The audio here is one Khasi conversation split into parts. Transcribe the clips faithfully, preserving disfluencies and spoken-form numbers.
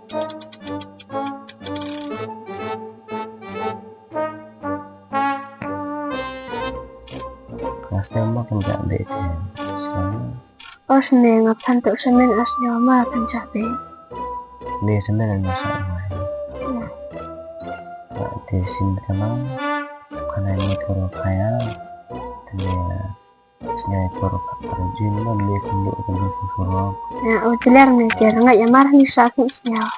Nga sngewma kan ja beh te. O sne nga phan tok smen, a sngewma kan ja beh. Me smen nga sa mai. Ba te sin ka nang. Kana ni koro kaya. Te me sngewma koro kaya jin ma me kan ni koro koro. Ya, o jeler me te nga ya mar ni sa ki sngewma.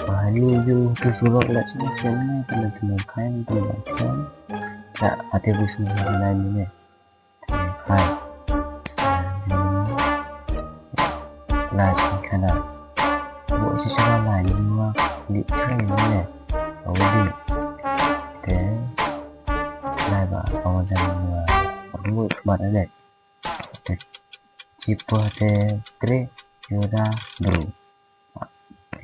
Ba ni ju ki koro la sngewma sngewma kan ni koro kaya kan ni koro. Ya, ate bu sngewma ni ne. Hai. Lai khana. Bu isi chara lai ni ma di chara ni ne. Awu di. Te. Lai ba awu jan ni ma. Awu khmat ne. Te. Chipo te tre. Yoda bro.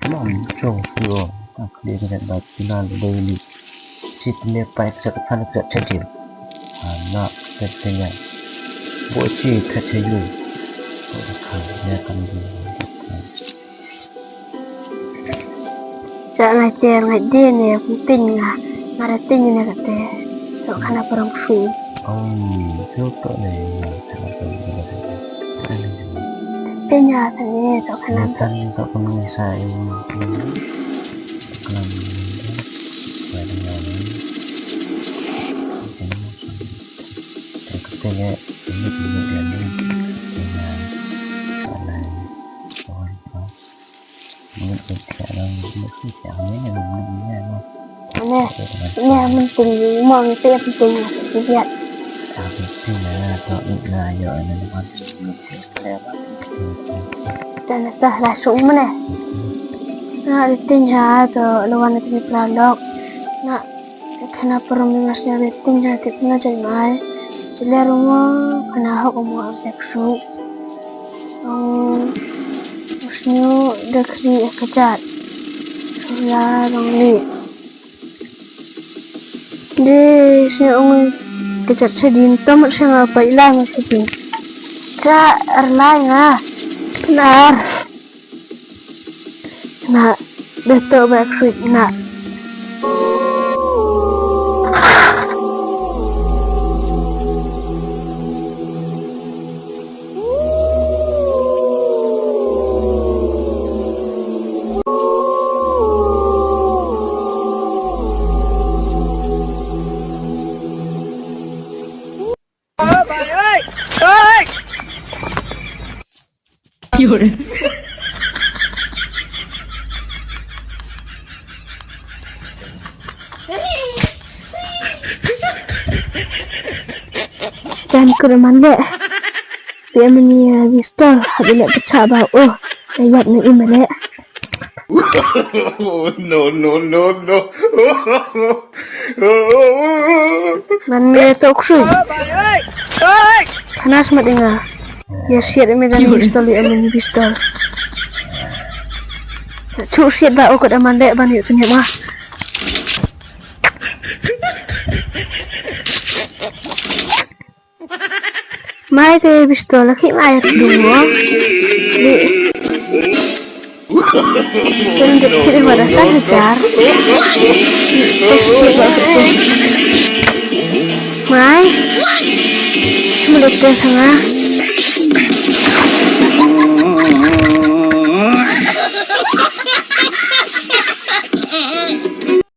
Mam chong shu o. Tak dia kena ba kena dei ni. Chit ne pai kena kena kena chajil. Ana kena. Bo chi kena chajil. Ko kena ya kan di. Sa ngai te ngai de ne, kum tin nga. Mara tin ne kate. Sok khana parong shu. Om, sok to ne. Tin ya tane sok khana. Tan to kum ni sa i. Khana. Ba ni ya ni. Tin ya. Tin ya. Tin ya. Tin ya. Ane, ane, mynta mo mynta mynta nga shu biat. Tang tah la shu mane. Na ri ting ha to lawan ri pra lok. Na Ka khana parom ni mas nya ri ting ha tip na jai mai. Jile rumo khana hok umo am tek su. Ong musnyu de khri e kajat. Sula rong li. De snya ong kajat sedin tom snya pa ila nga sedin. Cha erlai nga. Nar. Na, beto ba fruit na. Jan kur man le. Pia mani pistol hab ile pecah ba oh. Ayat na imale. No, no, no, no. Man me tok sui. Panas mat inga. Ya siat me dan pistol ya men pistol. Chu siat ba okot aman le ban yu tunya ma. Mai te pistol la khih mai ri dum mo. Ni. Kan de khih ma da sa hajar. Mai. Cuma de te sanga.